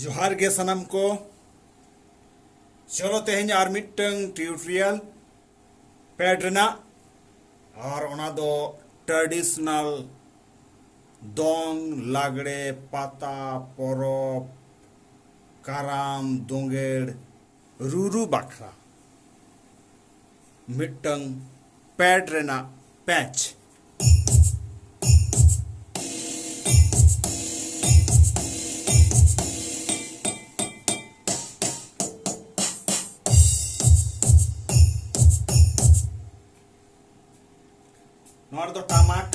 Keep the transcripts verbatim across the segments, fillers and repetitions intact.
ᱡᱚᱦᱟᱨ ᱜᱮ ᱥᱟᱱᱟᱢ ᱠᱚ᱾ ᱪᱚᱞᱚ ᱛᱮᱦᱮᱧ ᱟᱨ ᱢᱤᱫᱴᱟᱝ ᱴᱤᱭᱩᱴᱳᱨᱤᱭᱟᱞ ᱯᱮᱰ ᱨᱮᱱᱟᱜ, ᱟᱨ ᱚᱱᱟ ᱫᱚ ᱴᱨᱟᱰᱤᱥᱚᱱᱟᱞ ᱫᱚᱝ, ᱞᱟᱜᱽᱲᱮ, ᱯᱟᱛᱟ, ᱯᱚᱨᱚᱵᱽ, ᱠᱟᱨᱟᱢ, ᱫᱳᱸᱜᱮᱲ, ᱨᱩᱨᱩ ᱵᱟᱠᱷᱨᱟ ᱢᱤᱫᱴᱟᱝ ᱯᱮᱰ ᱨᱮᱱᱟᱜ ᱯᱮᱪ᱾ ᱱᱚᱣᱟ ᱨᱮᱫᱚ ᱴᱟᱢᱟᱠ,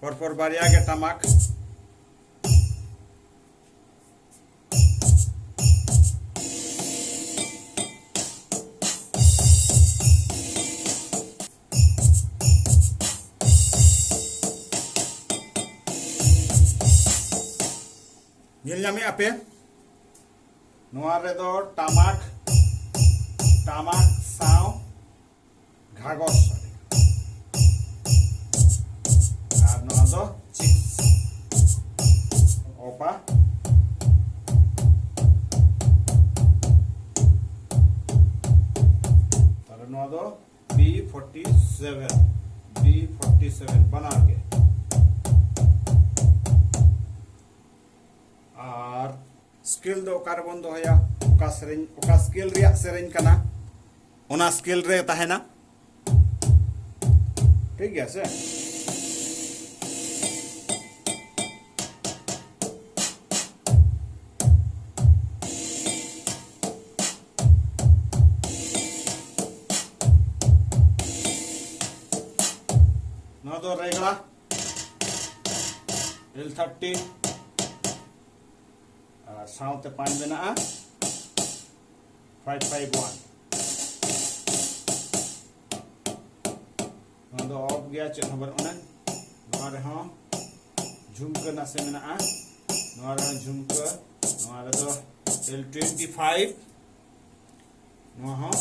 ᱯᱚᱨᱯᱚᱨ ᱵᱟᱨᱭᱟ ᱜᱮ ᱴᱟᱢᱟᱠ᱾ ᱧᱮᱞ ᱧᱟᱢᱮᱫᱼᱟ ᱯᱮ, ᱱᱚᱣᱟ ᱨᱮᱫᱚ ᱴᱟᱢᱟᱠ, ᱴᱟᱢᱟᱠ ᱥᱟᱶ ᱜᱷᱟᱜᱚᱨ ᱥᱟᱰᱮ᱾ ᱟᱨ ᱱᱚᱣᱟ ᱫᱚ ᱪᱤᱠᱥ ᱚᱯᱟ᱾ ᱛᱟᱦᱞᱮ ᱱᱚᱣᱟ ᱫᱚ B forty seven, B forty seven ᱵᱟᱱᱟᱨ ᱜᱮ᱾ ᱟᱨ ᱥᱠᱮᱞ ᱫᱚ ᱚᱠᱟ ᱨᱮᱵᱚᱱ ᱫᱚᱦᱚᱭᱟ? ᱚᱠᱟ ᱥᱮᱨᱮᱧ, ᱚᱠᱟ ᱥᱠᱮᱞ ᱨᱮᱭᱟᱜ ᱥᱮᱨᱮᱧ ᱠᱟᱱᱟ, ᱚᱱᱟ ᱥᱠᱮᱞ ᱨᱮ ᱛᱟᱦᱮᱱᱟ᱾ ᱴᱷᱤᱠ ᱜᱮᱭᱟ ᱥᱮ? ᱱᱚᱣᱟ ᱫᱚ ᱨᱮᱜᱽᱲᱟ, L thirty᱾ ᱟᱨ ᱥᱟᱶᱛᱮ ᱯᱟᱸᱪ ᱢᱮᱱᱟᱜᱼᱟ, five five one᱾ ᱱᱚᱣᱟ ᱫᱚ ᱚᱯᱷ ᱜᱮᱭᱟ, ᱪᱮᱫ ᱦᱚᱸ ᱵᱟᱹᱱᱩᱜ ᱟᱱᱟ᱾ ᱱᱚᱣᱟ ᱨᱮᱦᱚᱸ ᱡᱷᱩᱢᱠᱟᱹ ᱱᱟᱥᱮ ᱢᱮᱱᱟᱜᱼᱟ, ᱱᱚᱣᱟ ᱨᱮᱦᱚᱸ ᱡᱷᱩᱢᱠᱟᱹ᱾ ᱱᱚᱣᱟ ᱨᱮᱫᱚ L twenty five᱾ ᱱᱚᱣᱟ ᱦᱚᱸ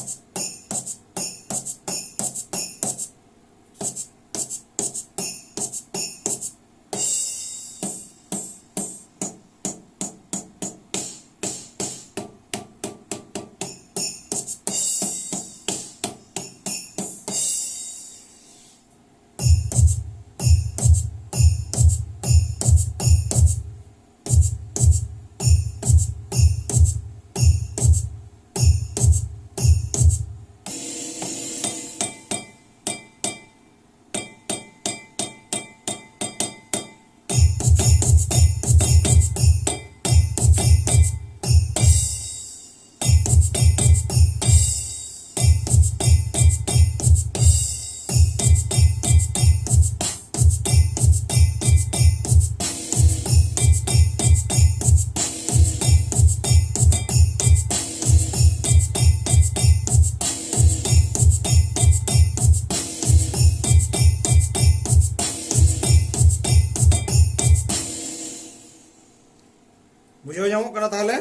ᱵᱩᱡᱷᱟᱹᱣ ᱧᱟᱢᱚᱜ ᱠᱟᱱᱟ ᱛᱟᱦᱚᱞᱮ?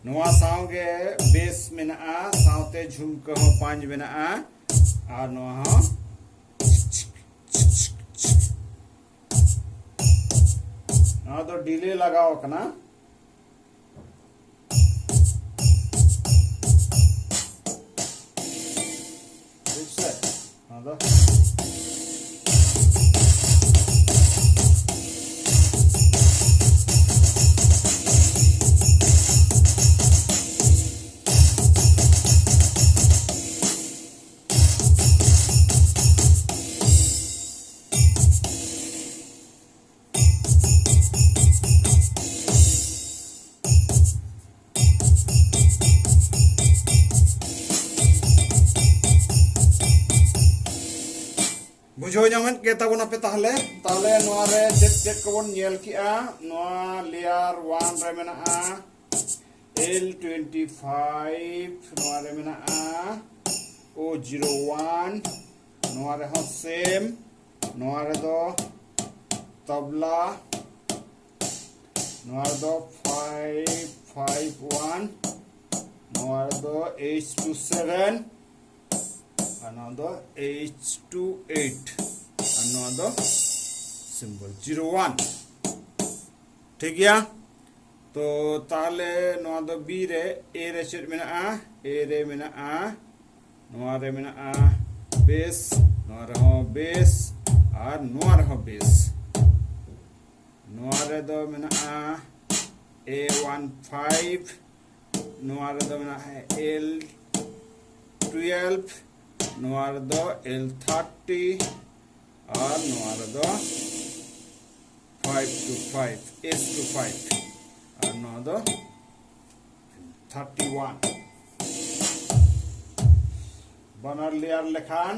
ᱱᱚᱣᱟ ᱥᱟᱶᱜᱮ ᱵᱮᱥ ᱢᱮᱱᱟᱜᱼᱟ, ᱥᱟᱶᱛᱮ ᱡᱷᱩᱢᱠᱟᱹ ᱦᱚᱸ ᱯᱟᱸᱪ ᱢᱮᱱᱟᱜᱼᱟ, ᱟᱨ ᱱᱚᱣᱟ ᱦᱚᱸ ᱱᱚᱣᱟ ᱫᱚ ᱰᱤᱞᱮ ᱞᱟᱜᱟᱣ ᱟᱠᱟᱱᱟ᱾ ᱴᱷᱤᱠ ᱥᱮ? ᱱᱚᱣᱟ ᱫᱚ ᱵᱩᱡᱷᱟᱹᱣ ᱧᱟᱢᱮᱫ ᱜᱮ ᱛᱟᱵᱚᱱᱟᱯᱮ ᱛᱟᱦᱚᱞᱮ? ᱛᱟᱦᱚᱞᱮ ᱱᱚᱣᱟ ᱨᱮ ᱪᱮᱫ ᱪᱮᱫ ᱠᱚᱵᱚᱱ ᱧᱮᱞ ᱠᱮᱜᱼᱟ? ᱱᱚᱣᱟ layer one ᱨᱮ ᱢᱮᱱᱟᱜᱼᱟ L twenty five, ᱱᱚᱣᱟ ᱨᱮ ᱢᱮᱱᱟᱜᱼᱟ O zero one, ᱱᱚᱣᱟ ᱨᱮᱦᱚᱸ same, ᱱᱚᱣᱟ ᱨᱮᱫᱚ ᱛᱟᱵᱞᱟ, ᱱᱚᱣᱟ ᱨᱮᱫᱚ five five one, ᱱᱚᱣᱟ ᱨᱮᱫᱚ H two seven, ᱟᱨ ᱱᱚᱣᱟ ᱫᱚ H two eight, ᱟᱨ ᱱᱚᱣᱟ ᱫᱚ symbol zero one᱾ ᱴᱷᱤᱠ ᱜᱮᱭᱟ, ᱛᱚ ᱛᱟᱦᱚᱞᱮ ᱱᱚᱣᱟ ᱫᱚ B ᱨᱮ, A ᱨᱮ ᱪᱮᱫ ᱢᱮᱱᱟᱜᱼᱟ? A ᱨᱮ ᱢᱮᱱᱟᱜᱼᱟ, ᱱᱚᱣᱟ ᱨᱮ ᱢᱮᱱᱟᱜᱼᱟ ᱵᱮᱥ, ᱱᱚᱣᱟ ᱨᱮᱦᱚᱸ ᱵᱮᱥ, ᱟᱨ ᱱᱚᱣᱟ ᱨᱮᱦᱚᱸ ᱵᱮᱥ᱾ ᱱᱚᱣᱟ ᱨᱮᱫᱚ ᱢᱮᱱᱟᱜᱼᱟ A one five, ᱱᱚᱣᱟ ᱨᱮᱫᱚ ᱢᱮᱱᱟᱜᱼᱟ L twelve, ᱱᱚᱣᱟ ᱨᱮᱫᱚ L thirty, ᱟᱨ ᱱᱚᱣᱟ ᱨᱮᱫᱚ five two five, S two five, ᱟᱨ ᱱᱚᱣᱟ ᱫᱚ thirty one᱾ ᱵᱟᱱᱟᱨ layer ᱞᱮᱠᱷᱟᱱ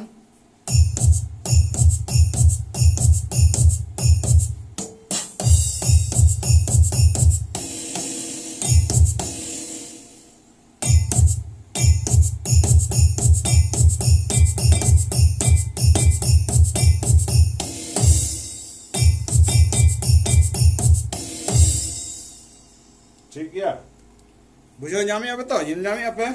ᱵᱩᱡᱷᱟᱹᱣ ᱧᱟᱢᱮᱫᱼᱟ ᱯᱮ ᱛᱚ? ᱧᱮᱞ ᱧᱟᱢᱮᱫᱼᱟ ᱯᱮ?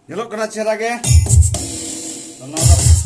ᱧᱮᱞᱚᱜ ᱠᱟᱱᱟ ᱪᱮᱦᱨᱟ ᱜᱮ᱾ ᱛᱚ, ᱱᱚᱣᱟ ᱫᱚ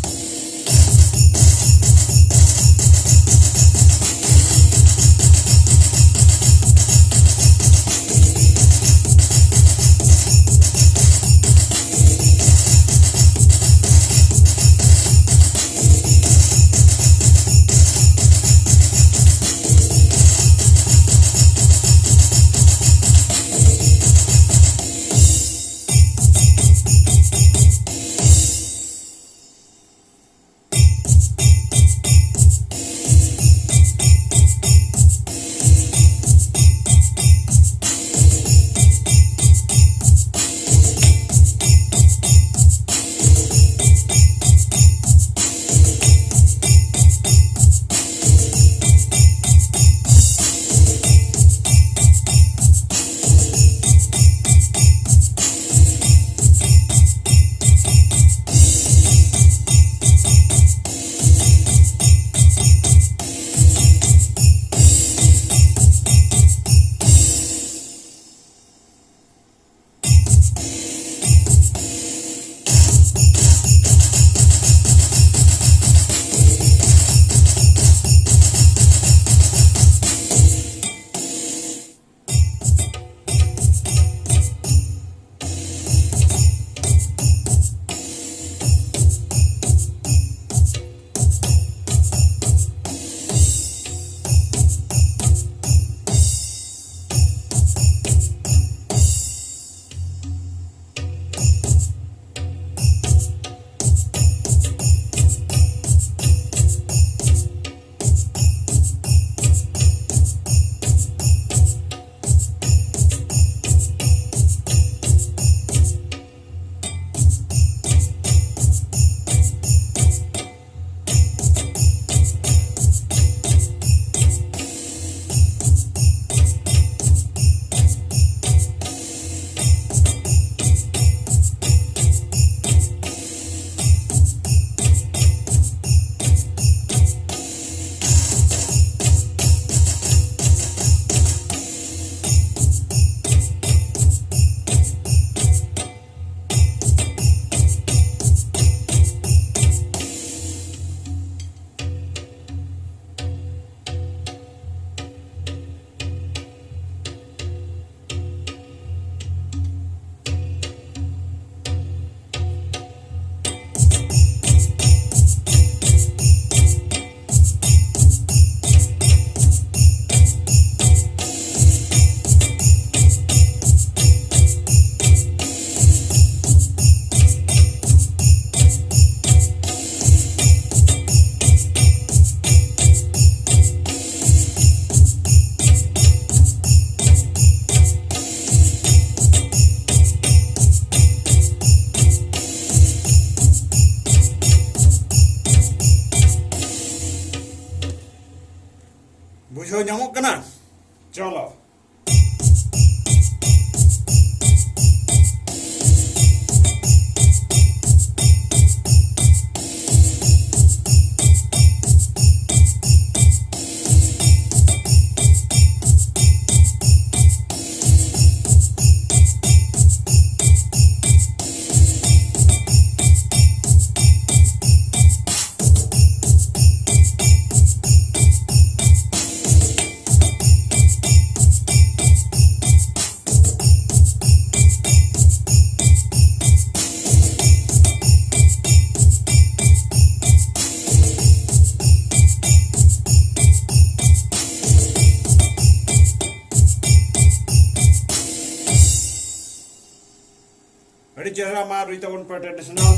ᱢᱟ ᱨᱩᱭ ᱛᱟᱵᱚᱱ ᱯᱮ traditional᱾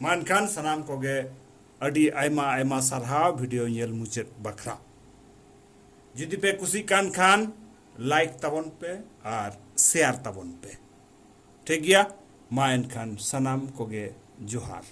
ᱢᱟ ᱮᱱᱠᱷᱟᱱ ᱥᱟᱱᱟᱢ ᱠᱚᱜᱮ ᱟᱹᱰᱤ ᱟᱭᱢᱟ ᱟᱭᱢᱟ ᱥᱟᱨᱦᱟᱣ video ᱧᱮᱞ ᱢᱩᱪᱟᱹᱫ ᱵᱟᱠᱷᱨᱟ᱾ ᱡᱩᱫᱤ ᱯᱮ ᱠᱩᱥᱤᱜ ᱠᱟᱱ ᱠᱷᱟᱱ like ᱛᱟᱵᱚᱱ ᱯᱮ ᱟᱨ share ᱛᱟᱵᱚᱱ ᱯᱮ᱾ ᱴᱷᱤᱠ ᱜᱮᱭᱟ, ᱢᱟ ᱮᱱᱠᱷᱟᱱ ᱥᱟᱱᱟᱢ ᱠᱚᱜᱮ ᱡᱚᱦᱟᱨ᱾